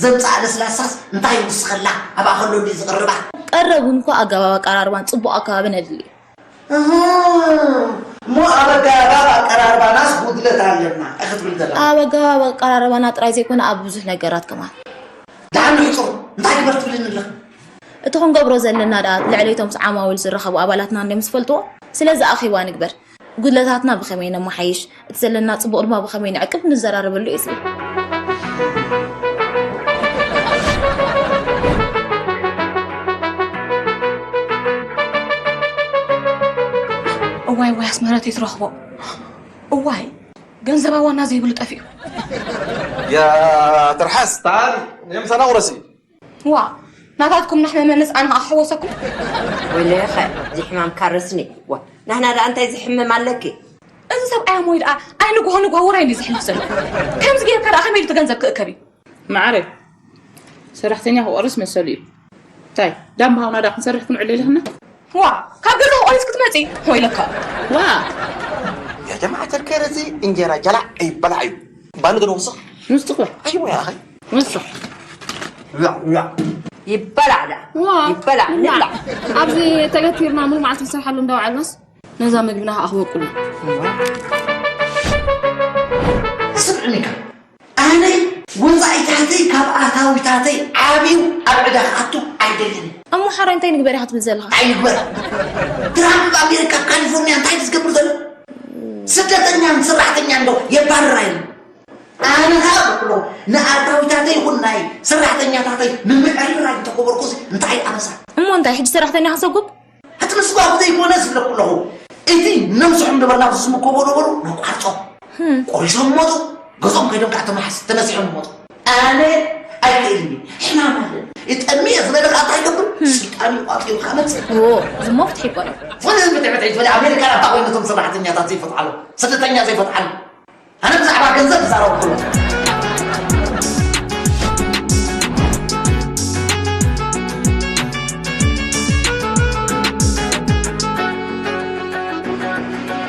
ዘምጽኣ ለስላሳስ እንታይ ይውስኸላ? ኣብኣ ከሎ እንድዩ ዝቕርባ። ቀረብ እውን እኮ ኣገባብ ኣቀራርባን ጽቡቕ ኣከባብን የድሊ። እህ፣ እሞ ኣብ ኣገባብ ኣቀራርባናስ ጉድለት ኣለና ኢኺ ትብል ዘለኺ? ኣብ ኣገባብ ኣቀራርባና ጥራይ ዘይኮነ ኣብ ብዙሕ ነገራት ከማን። ደሓን ንሕጹር እንታይ ግበር ትብልኒ ኣለኺ? እቲ ክንገብሮ ዘለና ደኣ ልዕሊ እቶም ምስ ዓማዊል ዝራኸቡ ኣባላትና እንድዮም ዝፈልጥዎ። ስለዚ ኣኼባ ንግበር። ጉድለታትና ብኸመይ ነመሓይሽ፣ እቲ ዘለና ጽቡቕ ድማ ብኸመይ ንዕቅብ ንዘራረበሉ እየ ዝብል። እዋይ፣ እዋይ፣ ኣስመረት ይትረኽቦ። እዋይ፣ ገንዘባ ዋና ዘይብሉ ጠፊኡ። يا ترحس، تعالي، يا مسانا ورسي. ዋ፣ ናታትኩም ነሕመመንስ ኣነ ኸኣ ክሕወሰኩም? ወይለኸ፣ እዚ ሕማም ካረስኒ። ዋ፣ ናህና ደኣ እንታይ ዝሕምም ኣለኪ? እዚ ሰብኣይ ኣሞይ ደኣ ኣይ ንግሆ ንግሆ ውራይ እንዲ ዝሕልፍ ዘሎ። ከምዚ ጌርካ ደኣ ከመይ ኢሉ እቲ ገንዘብ ክእከብ እዩ? መዓረይ፣ ሰራሕተኛ ክቆርስ መሰሉ እዩ። እንታይ፣ ዳም ሃውና ደኣ ክንሰርሕ ክንውዕል ኢልኽና? ዋ፣ ካብ ገዛ ክቆሪስ ክትመጺ? ወይለካ። ዋ። يا جماعة الخير، እዚ እንጀራ ጀላዕ ይበላዕ እዩ። ባኒ ግን ወስኽ። ንስኻ። ኣይወ፣ ያ ኣኸይ። ንስኻ። ያ፣ ያ። ይበላዕ ዳ። ዋ። ይበላዕ፣ ንብላዕ። ንብላዕ። ኣብዚ ተገቲርና ሙሉ መዓልቲ ንሰርሓሉ እንዳውዓልናስ፣ ነዛ ምግብና ከዓ ክበቁልና። ስምዕኒ ከ፣ ኣነ ወፃኢታተይ ካብ ኣታዊታተይ ዓብዩ ኣብ ዕዳ ክኣቱ ኣይደልን። እሞ ሓራይ እንታይ ንግበር ኢኻ ትብል ዘለኻ? እንታይ ንግበር? ትራምፕ ኣብ ኣሜሪካ፣ ኣብ ካሊፎርኒያ እንታይ ዝገብር ዘሎ? ስደተኛን ሰራሕተኛን ዶ የባርር ኣይብል። ኣነ ኸኣ በኩሎ ንኣታዊታተይ ይኹን ናይ ሰራሕተኛታተይ ንምዕርራይ እንተገበርኩስ እንታይ ኣበሳ? እሞ እንታይ፣ ሕጂ ሰራሕተኛ ከሰጉብ? ኣቲ ንስኹ ኣብ ዘይኮነ ዝብለኩ ኣለኹ። እቲ ነምስሖም ነበርና ዝስምኮ በሎ በሎ ነቋርጾ። ቆሪሶም መጡ። ገዝኦም ከይዶም ከዓ ተማሕስ ተመሲሖም መጡ። ኣነ ኣይክእልን እዩ። ሕማም ኣለ። ይጠሚ እየ ዝበለ ከዓ እንታይ ይገብር? ስልጣን ይቋጥዩ ከዓ መፅእ። ዝሞ ፍትሒ ይኮነ። ዝኾነ ህዝቢ ትዕብት ትበል ኣሜሪካ ናብታ ኮይነቶም ሰራሕተኛታት ዘይፈትሓሉ፣ ስደተኛ ዘይፈትሓሉ። ኣነ ብዛዕባ ገንዘብ ዝዛረብ ኩሉ።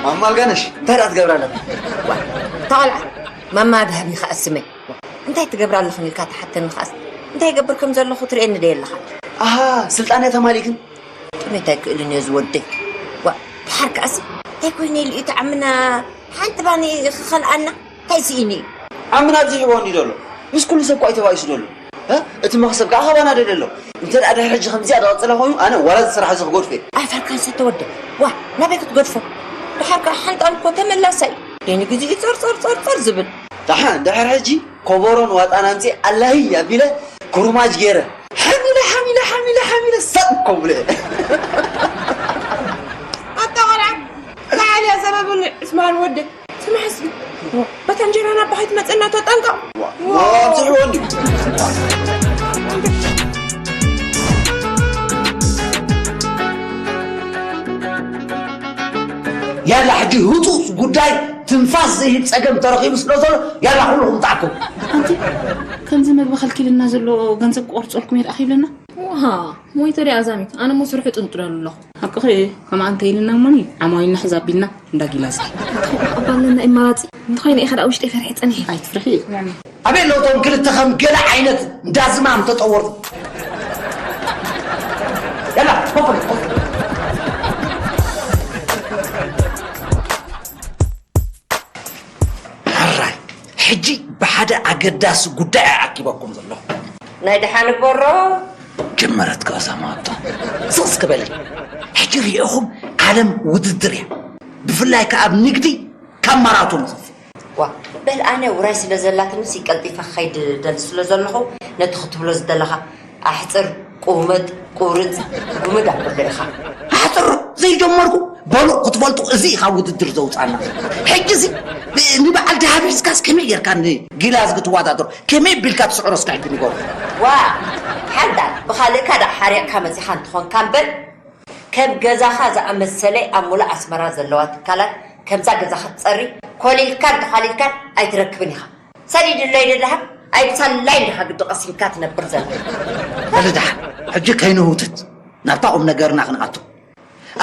ማማ ኣልጋነሽ እንታይ ደኣ ትገብራ ኣለካ? ተቓልዓ ማማ ድሃቢ ከኣ ስመይ እንታይ ትገብራ ኣለኽን ኢልካ ትሓተኒ ከኣስ እንታይ ይገብር ከም ዘለኹ ትርእየኒ ዶ የለኻ? ኣሃ ስልጣን እያ ተማሊእክን? ጥሜት ኣይክእልን እየ ዝወደይ። ዋ ድሓር ከኣሲ እንታይ ኮይነ ኢሉ እዩ ተዓምና ሓንቲ ባኒ ክኸልኣና እንታይ ስኢኒ እዩ? ዓምና ኣብዚሕዎ እንዲ ዘሎ ምስ ኩሉ ሰብ ኳይ ተባኢሱ ዘሎ እቲ መኽሰብ ከዓ ካባና ደለ ኣሎ። እንተ ደኣ ድሕሪ ሕጂ ከምዚኣ ዝቐጸለ ኮይኑ ኣነ ዋላ እዚ ስራሕ እዚ ክገድፎ እየ። ኣፈርካን ሰተወደ ዋ ናበይ ክትገድፎ? ድሓር ከዓ ሓንጣል እኮ ተመላሳይ ደኒ ግዜኡ ጸርጸር ጸርጸር ዝብል። ደሓን ድሕሪ ሕጂ ኮቦሮን ዋጣን ኣምጺ ኣላሂ ኣቢለ ኩርማጅ ገይረ ሓሚለ ሓሚለ ሓሚለ ሓሚለ ሰጥ ከብሎ እየ። ኣታ ቆልዓ ተዓልያ ዘረብኒ ዕስማን ወደ ስማዕ እስኪ በታ እንጀራ ናባኻ ይትመፀና ተጠንቀቕ። ዋ፣ ዋ፣ ኣብዚሕዎ እንድዩ። ያላ ሕጂ ህፁፅ ጉዳይ ትንፋስ ዝህብ ፀገም ተረኺቡ ስለ ዘሎ ያላ ኩልኹም ተኣከቡ። ኣንቲ ከምዚ መግቢ ከልኪልና ዘሎ ገንዘብ ክቆርፀልኩም እየ ደኣ ከይብለና። ዋ ሞይተ ዲ ኣዛሚት ኣነ ሞ ስርሑ ጥንጥለሉ ኣለኹ። ሓቅኺ ከምኣ እንተ ኢልና እሞኒ ዓማዊልና ሕዛ ኣቢልና እንዳ ጊላስ። ኣባልና ኢማራፂ እንተኾይነ ኢኻ ደኣ ውሽጠይ ፈርሒ ፀኒሐ። ኣይትፍርሒ። ኣበይ ኣለዉ እቶም ክልተ ከም ገለ ዓይነት እንዳ ዝማም ተጠወሩ? ያላ ኮፍ በል፣ ኮፍ በል። ሕራይ ሕጂ ብሓደ ኣገዳሲ ጉዳይ ኣኪበኩም ዘለኹ። ናይ ደሓን እቦሮ። ጀመረት ከኣ ሳማቶ። ስቕ እስኪ በሊ። ሕጂ ሪኢኹም ዓለም ውድድር እያ። ብፍላይ ከኣ ኣብ ንግዲ ካብ ማራቶን ይኸፍእ። ዋ በል ኣነ ውራይ ስለ ዘላትንስ ቀልጢፈ ክኸይድ ደሊ ስለ ዘለኹ ነቲ ክትብሎ ዝደለኻ ኣሕፅር ቁመጥ ቁርፅ ጉምድ ኣብሎ ኢኻ። ኣሕፅር ዘይጀመርኩ በሉ ክትፈልጡ እዚ ኢኻ ውድድር ዘውፃና። ሕጂ እዚ ንበዓል ዳሃብ ሒዝካስ ከመይ ጌርካ ንጊላዝ ክትወዳደሮ ከመይ ቢልካ ትስዕሮ እስከ ሕጂ ንገሩ። ዋ ሓንዳል ብኻልእካ ደኣ ሓሪቕካ መፂኻ እንትኾንካ እምበር ከም ገዛኻ ዝኣመሰለ ኣብ ሙሉእ ኣስመራ ዘለዋ ትካላት ከምዛ ገዛኻ ትጸሪ ኮሊልካን ተዃሊልካን ኣይትረክብን ኢኻ። ሰዲድለይ ደድሃብ ኣይብሳልላይ እንዲኻ ግዲ ቀሲንካ ትነብር ዘላ። በሊ ደሓን ሕጂ ከይንህውትት ናብታ ቁም ነገርና ክንኣቱ።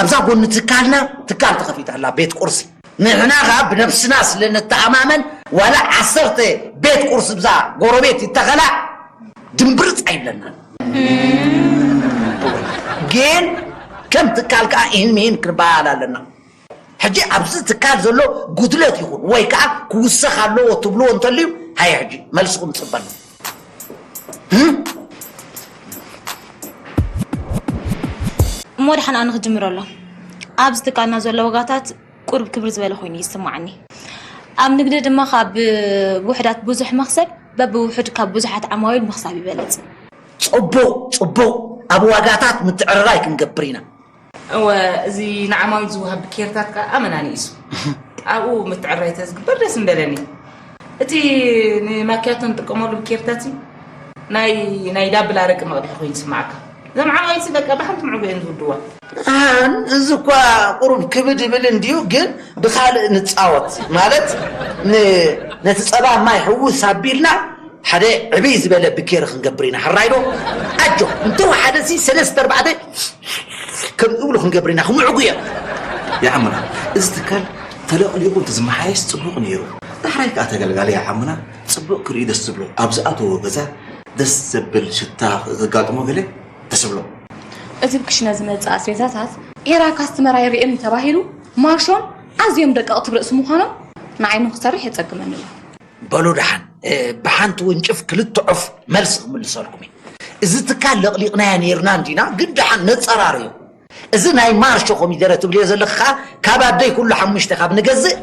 ኣብዛ ጎኒ ትካልና ትካል ተኸፊታ ኣላ ቤት ቁርሲ። ንሕና ኸኣ ብነብስና ስለ ንተኣማመን ዋላ ዓሰርተ ቤት ቁርሲ ብዛ ጎረቤት ይተኸላ ድምብርጽ ኣይብለናን። ግን ከም ትካል ከኣ ኢህን ሚህን ክንበሃል ኣለና። ሕጂ ኣብዚ ትካል ዘሎ ጉድለት ይኹን ወይ ከኣ ክውሰኽ ኣለዎ ትብልዎ እንተልዩ ሃየ ሕጂ መልስኹም ንጽበ ኣለና። እሞ ደሓን ኣነ ክጅምረሎም ኣብዚ ትካልና ዘሎ ዋጋታት ቁሩብ ክብር ዝበለ ኮይኑ ይስማዓኒ። ኣብ ንግዲ ድማ ካብ ውሑዳት ብዙሕ መኽሰብ በብውሑድ ካብ ብዙሓት ዓማዊል ምኽሳብ ይበልፅ። ፅቡቕ ፅቡቕ ኣብ ዋጋታት ምትዕርራይ ክንገብር ኢና። እወ እዚ ንዓማዊል ዝወሃብ ብኬርታት ከኣ ኣመና ንኢሱ ኣብኡ ምትዕርራይ ተዝግበር ደስ ምበለኒ። እቲ ንማክያቶ ንጥቀመሉ ብኬርታት ናይ ናይ ዳብል ኣረቂ መቕድሒ ኮይኑ ይስምዓካ። እዞም ዓማዊልሲ በቃ ብሓንቲ ምዕጉ እየን ዝውድዋ። ኣን እዚ እኳ ቁሩብ ክብድ ይብል እንድዩ ግን ብኻልእ ንጻወት ማለት ነቲ ጸባ ማይ ሕውስ ኣቢልና ሓደ ዕብይ ዝበለ ብኬሪ ክንገብር ኢና ሕራይ ዶ ኣጆ እንተወሓደ ሲ ሰለስተ ኣርባዕተ ከም ዝብሉ ክንገብር ኢና ክምዕጉ እዮም። ይዓሙና እዚ ትካል ተለቕሊቑ እንተዝመሓየሽ ጽቡቕ ነይሩ። ዳሕራይ ከኣ ተገልጋሊ ይዓሙና ጽቡቕ ክርእዩ ደስ ዝብሎ ኣብ ዝኣተዎ ገዛ ደስ ዘብል ሽታ ከጋጥሞ ገለ ደስ ይብሎ። እቲ ብክሽነ ዝመጽእ ኣስቤዛታት ኤራ ካስትመር ኣይርእን እዩ ተባሂሉ ማርሾን ኣዝዮም ደቀቕቲ ብርእሲ ምዃኖም ንዓይ እውን ክሰርሕ የጸግመኒ ኣሎ። በሉ ደሓን ብሓንቲ ውንጭፍ ክልተ ዑፍ መልሲ ክምልሰልኩም እየ። እዚ ትካል ለቕሊቕናዮ ነይርና እንዲና ግን ደሓን ነጸራርዮ። እዚ ናይ ማርሾ ኮሚደረ ትብልዮ ዘለኺ ከኣ ካብ ኣደይ ኩሉ ሓሙሽተ ካብ ንገዝእ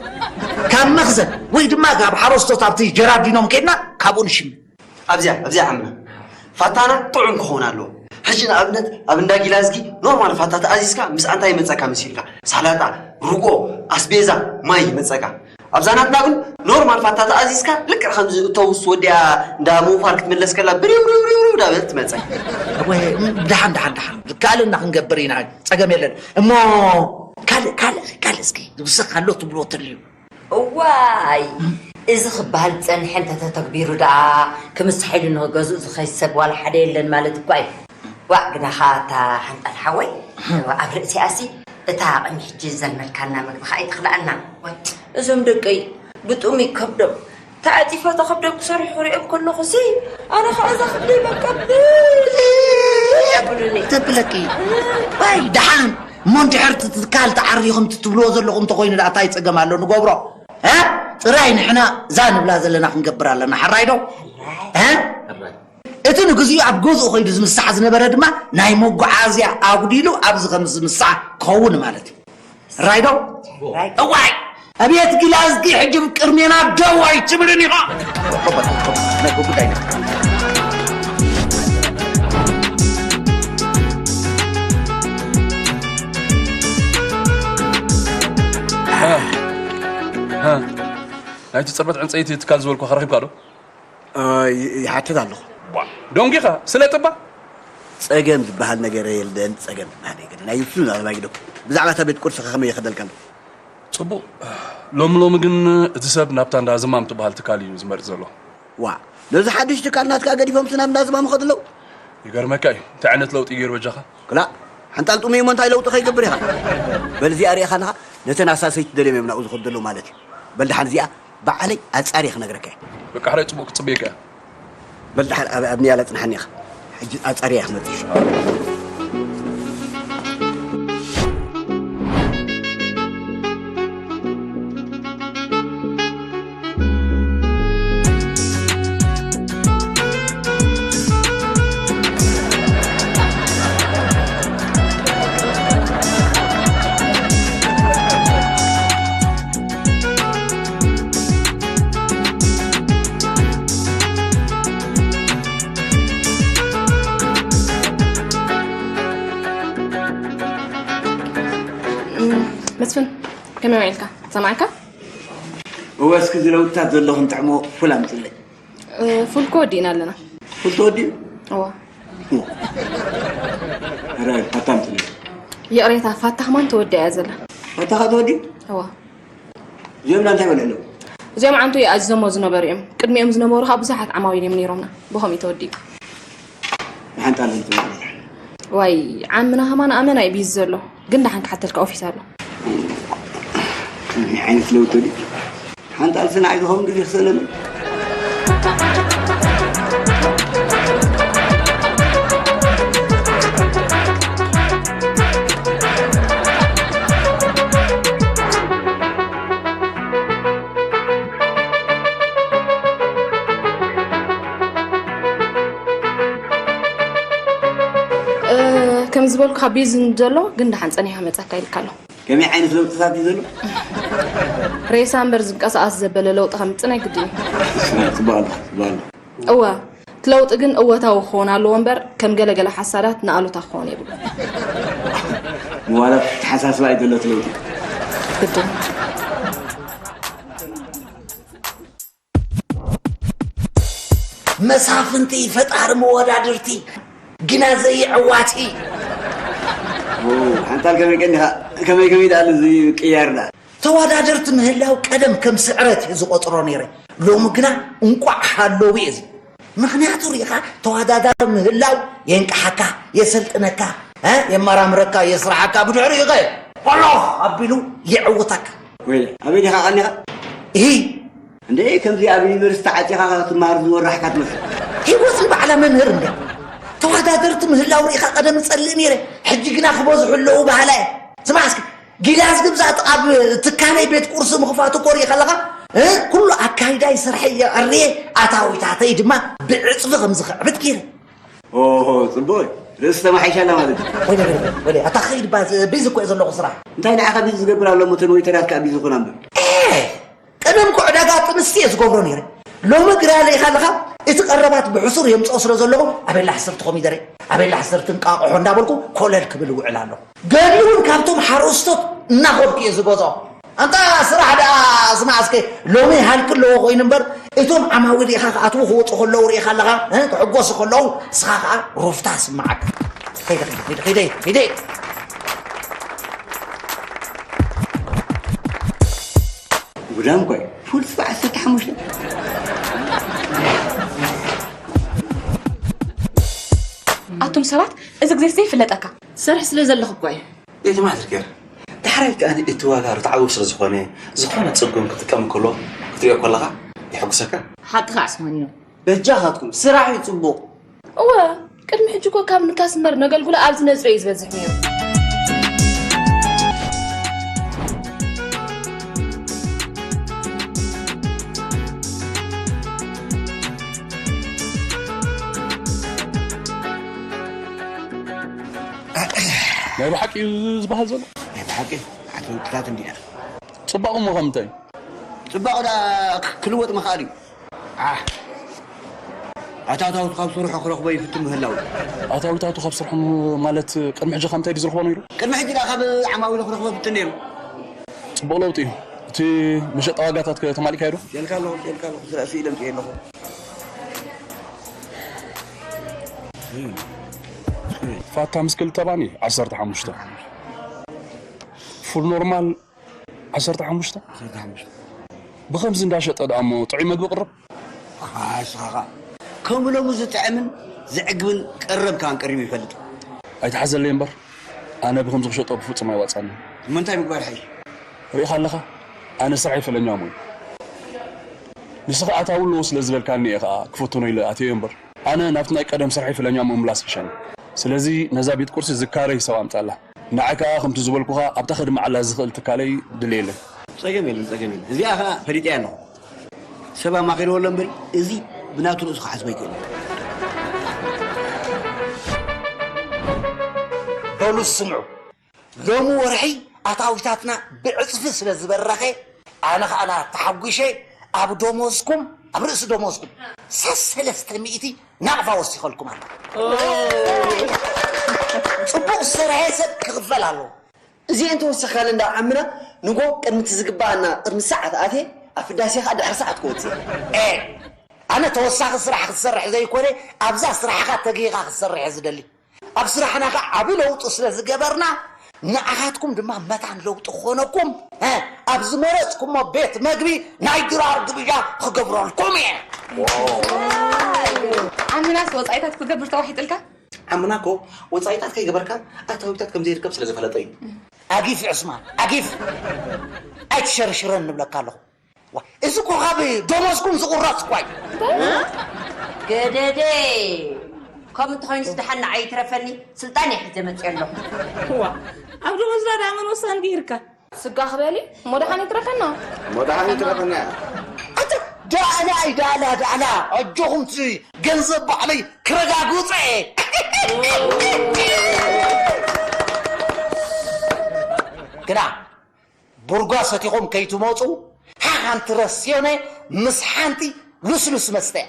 ካብ መኽዘን ወይ ድማ ካብ ሓረስቶት ኣብቲ ጀራርዲኖም ኬድና ካብኡ ንሽምት። ኣብዚኣ ኣብዚኣ ዓምና ፋታና ጥዑም ክኸውን ኣለዎ። ሕጂ ንኣብነት ኣብ እንዳ ጊላዝጊ ኖርማል ፋታ ተኣዚዝካ ምስኣ እንታይ ይመጸካ መሲልካ? ሳላጣ፣ ርጎ፣ ኣስቤዛ፣ ማይ ይመጸካ። ኣብዛ ናትና ግን ኖርማል ፋታ ተኣዚዝካ ልክዕ ከምዚ እቶ ውስ ወዲያ እንዳ ምውፋር ክትምለስ ከላ ብሪው ሪው ሪው ሪው እንዳበለት ትመጸ። ወይ ደሓን ደሓን ደሓን ካልእ እና ክንገብር ኢና፣ ጸገም የለን። እሞ ካልእ ካልእ ካልእ እስኪ ዝውሰኽ ኣሎ ትብሎ ተልዩ። እዋይ፣ እዚ ክበሃል ዝጸንሐ እንተተተግቢሩ ደኣ ክምሳሕ ኢሉ ንገዝኡ ዝኸይድ ሰብ ዋላ ሓደ የለን ማለት እኳ እዩ። ዋእ ግናኻ እታ ሓንጣል ሓወይ ኣብ ርእሲኣሲ እታ ቅድሚ ሕጂ ዘልመድካና ምግቢ ከኣ ይትኽልኣና። እዞም ደቀይ ብጥሙይ ከብዶም ተዓጺፈ እታ ከብዶም ክሰርሑ ክሪኦም ከለኹሲ ኣነ ከኣ እዛ ከብደይ በቃ ብልዕ የብሉኒ። ተብለኪ ዋይ ደሓን እሞ እንድሕር እቲ ትካል ተዓሪኹም እቲ ትብልዎ ዘለኹም እንተኾይኑ ደኣ እንታይ ጸገም ኣሎ ንገብሮ። እ? ጥራይ ንሕና እዛ ንብላ ዘለና ክንገብር ኣለና። ሕራይ ዶ? እ? እቲ ንግዚኡ ኣብ ገዝኡ ኸይዱ ዝምሳሕ ዝነበረ ድማ ናይ መጓዓዝያ ኣጉዲሉ ኣብዚ ከም ዝምሳሕ ክኸውን ማለት እዩ። ሕራይ ዶ? እዋይ! ኣቤት ጊላዝጊ ሕጂ ቅድሜና ደው ኣይትብልን ኢኻ። ናይ ጉዳይ ናይቲ ጽርበት ዕንጸይቲ ትካል ዝበልኩኻ ረኺብካ ዶ? ይሓትት ኣለኹ። ደንጊኻ ስለ ጥባ ጸገም ዝበሃል ነገር የለን። ጸገም ዝበሃል ነገር ናይ ውሱን ኣባጊዶ። ብዛዕባ እታ ቤት ቁርሲ ከመይ ይኸደልካ ኣሎ? ጽቡቕ። ሎሚ ሎሚ ግን እቲ ሰብ ናብታ እንዳ ዝማም ትበሃል ትካል እዩ ዝመርጽ ዘሎ። ዋ፣ ነዚ ሓድሽ ትካል ናትካ ገዲፎምሲ ናብ እንዳ ዝማም ይኸዱ ኣለዉ? ይገርመካ እዩ። እንታይ ዓይነት ለውጢ ገይሩ በጃኻ? ክላእ፣ ሓንጣል ጥሙይ እሞ እንታይ ለውጢ ከይገብር ኢኻ? በል እዚኣ ርኢኻ ኣለኻ፣ ነተን ኣሳሰይቲ ደልዮም እዮም ናብኡ ዝኸዱ ዘለዉ ማለት እዩ። በል ደሓን እዚኣ ባዕለይ ኣጻርየ ክነግረካ እየ። በቃ ሕራይ ጽቡቕ ክጽበየካ እየ። በል ደሓን ኣብ ኣብ ንያላ ጽንሓኒ ኢኻ። ሕጂ ኣጻርየ እየ ክመጽእ። መስፍን ከመይ ውዒልካ? ሰማዕካ? እወ እስኪ ዝለውጥታት ዘለኹም ጥዕሞ ፉል ኣምፅለይ። ፉል እኮ ወዲእና ኣለና። ፉል ተወዲኡ? እወ። ራይ ፋታ ኣምፅለይ። ይቕሬታ ፋታ ከማን ተወዲኣ እያ ዘላ። ፋታ ካ ተወዲኡ? እወ። እዚኦም እንታይ በልዕሎም? እዚኦም ዓንቱ ይኣዝዞሞ ዝነበሩ እዮም። ቅድሚኦም ዝነበሩ ከዓ ብዙሓት ዓማዊል እዮም ነይሮምና። ብኸምኡ ተወዲኡ። ንሓንጣል ዝመልእ። ዋይ ዓምና ከማን ኣመና እዩ ቢዚ ዘሎ። ግን ደሓን ክሓተልካ ኦፊስ ኣሎ። ከመይ ዓይነት ለውጢ ድዩ? ሓንጣል ስናዕ ዝኸውን ግዜ ክሰለኒ። ከም ዝበልኩኻ ቢዚ ዘሎ ግን ደሓን ጸኒሓ መጻካ ኢልካ ኣሎ። ከመይ ዓይነት ለውጥታት እዩ ዘሎ? ሬሳ እምበር ዝንቀሳቐስ ዘበለ ለውጢ ከምጽእ ናይ ግድን እዩ። ጽቡቕ ኣሎ፣ ጽቡቕ ኣሎ። እወ እቲ ለውጢ ግን እወታዊ ክኸውን ኣለዎ እምበር ከም ገለ ገለ ሓሳዳት ንኣሉታ ክኸውን የብሉ። ምዋላት ተሓሳስባ እዩ ዘሎ እቲ ለውጢ። ግድን። መሳፍንቲ ፈጣሪ መወዳድርቲ ግና ዘይዕዋቲ። ሓንታል ከመይ ቀኒኻ ከመይ ከመይ ዳኣሉ እዚ ቅያር ዳ ተወዳደርቲ ምህላው ቀደም ከም ስዕረት እየ ዝቆፅሮ ነይረ። ሎሚ ግና እንቋዕ ሃለዉ እየ ዝብል። ምኽንያቱ ርኢኻ ተወዳዳሪ ምህላው የንቅሓካ፣ የሰልጥነካ፣ እ የመራምረካ፣ የስርሓካ፣ ብድሕሪኡ ኸ ቆሎ ኣቢሉ የዕውተካ። ወይ ኣበይ ዲኻ ቀኒኻ? እሂ እንዴ ከምዚ ኣብ ዩኒቨርሲቲ ዓፂኻ ክትመሃር ዝወራሕካ ትመስል። ሂወት ንባዕላ መምህር እንድያ። ተወዳደርቲ ምህላው ርኢኻ ቀደም እጸልእ ነይረ፣ ሕጂ ግና ክበዝሑ ኣለዉ በሃላይ እየ። ስማዕ እስኪ ጊላስ ግብዛ ኣብ ትካለይ ቤት ቁርሲ ምኽፋቱ ኮሪእ ከለኻ እ ኩሉ ኣካይዳይ ስርሐይ የዕርየ ኣታዊታተይ ድማ ብዕፅፊ ከም ዝኽዕብት ገይረ። ኦሆ ፅቡቅ እዩ። ርእሲ ተማሓይሻ ኣላ ማለት እዩ። ወይለ ወይለ ወይለ ኣታ ኸይድ ባ ቢዚ እኮ እየ ዘለኹ ስራሕ። እንታይ ንዓኻ ቢዚ ዝገብር ኣሎ እሞ እተን ወይተራት ከዓ ቢዚ ይኾና እምበር። ኤ ቀደም እኮ ዕዳጋ ጥንስቲ እየ ዝገብሮ ነይረ። ሎሚ ግራ ርኢኻ ኣለኻ እቲ ቀረባት ብሕሱር የምፅኦ ስለ ዘለኹ ኣበላ ሕስርቲ ኮሚደረ ኣበላ ሕስርቲ እንቃቕሖ እንዳበልኩ ኮለል ክብል እውዕል ኣለኹ። ገሊ እውን ካብቶም ሓረስቶት እናኸድኩ እየ ዝገዝኦ። ኣንታ ስራሕ ደኣ ስማዕ እስከ፣ ሎሚ ሃልኪ ኣለዎ ኮይኑ እምበር እቶም ዓማዊል ኢኻ ክኣትዉ ክወፁ ከለዉ ርኢኻ ኣለኻ፣ እ፣ ክሕጎሱ ከለዉ ንስኻ ከዓ ሩፍታ ስማዓካ። ከይደ ከይደ ከይደ ከይደ ከይደ። ጉዳም ኮይ ፉል ስባ ዓሰርተ ሓሙሽተ። ኣቱም ሰባት፣ እዚ ግዜስ ዘይፍለጠካ። ሰርሕ ስለ ዘለኹ እኮ እየ። የትማትር ገር ዳሕራይ ከኣ እቲ ዋጋ ርትዓዊ ስለ ዝኾነ ዝኾነ ጽጉም ክጥቀም ከሎ ክትሪኦ ከለኻ የሐጉሰካ። ሓቅኻ ኣስማኒኖ። በጃኻትኩም ስራሕ እዩ ጽቡቕ። እወ ቅድሚ ሕጂ እኮ ካብ ንካስመር ነገልግሎ ኣብዚ ነፅሮ እዩ ዝበዝሕ ነይሩ። ናይ ብሓቂ እዩ ዝበሃል ዘሎ። ናይ ብሓቂ ሓንቲ ውድታት እንዲና። ፅባቑ እሞ ከምንታይ እዩ? ፅባቑ ዳ ክልወጥ ምኽኣል እዩ። ኣታታውት ካብ ስርሑ ክረኽቦ ይፍትን ምህላው። ኣታዊታቱ ካብ ስርሖም ማለት ቅድሚ ሕጂ ከምታይ ድዩ ዝረኽቦ ነይሩ? ቅድሚ ሕጂ ዳ ካብ ዓማዊሉ ክረኽቦ ፍትን ነይሩ። ፅቡቕ ለውጢ እዩ። እቲ መሸጣ ዋጋታት ከ ተማሊእካዮ ዶ? የልካ ኣለኹ የልካ ኣለኹ ስለ ስኢለ ምፅእ ኣለኹ። ፋታ ምስ ክልተ ባኒ ዓሰርተ ሓሙሽተ፣ ፉል ኖርማል ዓሰርተ ሓሙሽተ። ብኸምዚ እንዳሸጠ ደኣ እሞ ጥዑይ መግቢ ቅርብ። ኣስኻኻ ከም ሎሚ ዝጥዕምን ዘዕግብን ቀረብ ካን ቀሪቡ ይፈልጥ። ኣይትሓዘለይ እምበር ኣነ ብኸምዚ ክሸጦ ብፍጹም ኣይዋጻኒ። ምንታይ ምግባር ሓይ? ርኢኻ ኣለኻ ኣነ ስራሐይ ፈለኛሞ እዩ። ንስኻ ኣታዊ ኣለዎ ስለ ዝበልካኒ እየ ኸኣ ክፈትኖ ኢለ ኣትየዮ እምበር ኣነ ናብቲ ናይ ቀደም ስራሐይ ፈለኛሞ ምምላስ ይሕሸኒ። ስለዚ ነዛ ቤት ቁርሲ ዝካረ ሂሳብ ኣምጻላ። ንዓይ ከኣ ከምቲ ዝበልኩኻ ኣብታ ከድምዓላ ዝኽእል ትካለይ ድልየለይ። ጸገም የለን ጸገም የለን እዚኣ ከኣ ፈሊጠያ ኣለኹ። ሰብ ኣማኺርዎ ኣሎ እምበሪ እዚ ብናቱ ርእሱ ክሓስቦ ኣይክእልን። በሉ ስምዑ፣ ሎሚ ወርሒ ኣታዊታትና ብዕፅፊ ስለ ዝበረኸ ኣነ ከኣ ተሓጒሸ ኣብ ደሞዝኩም ኣብ ርእሲ ደሞዝኩም ሰሰለስተ ሚእቲ ናቕፋ ወሲኸልኩም ኣሎ። ፅቡቕ ዝሰርሐ ሰብ ክኽፈል ኣለዎ። እዚኤን ተወሲኻለን ዳ ዓምና ንጎ ቅድሚ እቲ ዝግባኣና ቅድሚ ሰዓት ኣትየ ኣብ ፍዳሴ ከዓ ድሕሪ ሰዓት ክወፅእ። ኤ ኣነ ተወሳኺ ስራሕ ክትሰርሕ ዘይኮነ ኣብዛ ስራሕኻ ተጊኻ ክትሰርሕ እየ ዝደሊ። ኣብ ስራሕና ከዓ ዓቢ ለውጢ ስለ ዝገበርና ንዓኻትኩም ድማ መታን ለውጢ ክኾነኩም እ፣ ኣብ ዝመረፅኩሞ ቤት መግቢ ናይ ድራር ግብዣ ክገብረልኩም እየ። ዓምናስ ወፃኢታት ክገብር ተዋሒጥልካ? ዓምና እኮ ወፃኢታት ከይገበርካ ኣታዊታት ከም ዘይርከብ ስለ ዝፈለጠ እዩ። ኣጊፍ ዑስማን ኣጊፍ፣ ኣይትሸርሽረን ንብለካ ኣለኹ። ዋ፣ እዚ እኮ ካብ ደሞዝኩም ዝቑረፅ እኳ እዩ። ገደደ ከም እንተኾይኑስ ደሓን ንዓይ ይትረፈኒ ስልጣን እየ ሒዘ መፅየ ኣለኹ። ዋ ኣብ ደሞዝና ደኣ መን ወሳኒ ገይርካ? ስጋ ክበሊ እሞ ደሓን ይትረፈና። እሞ ደሓን ይትረፈና እያ። ኣታ ዳእላ እዩ ዳእላ ዳእላ ኣጆኹም እቲ ገንዘብ ባዕለይ ክረጋግፀ እየ። ግና ቡርጓ ሰቲኹም ከይትመፁ ሓንቲ ረስዮነ ምስ ሓንቲ ልስሉስ መስተ እያ።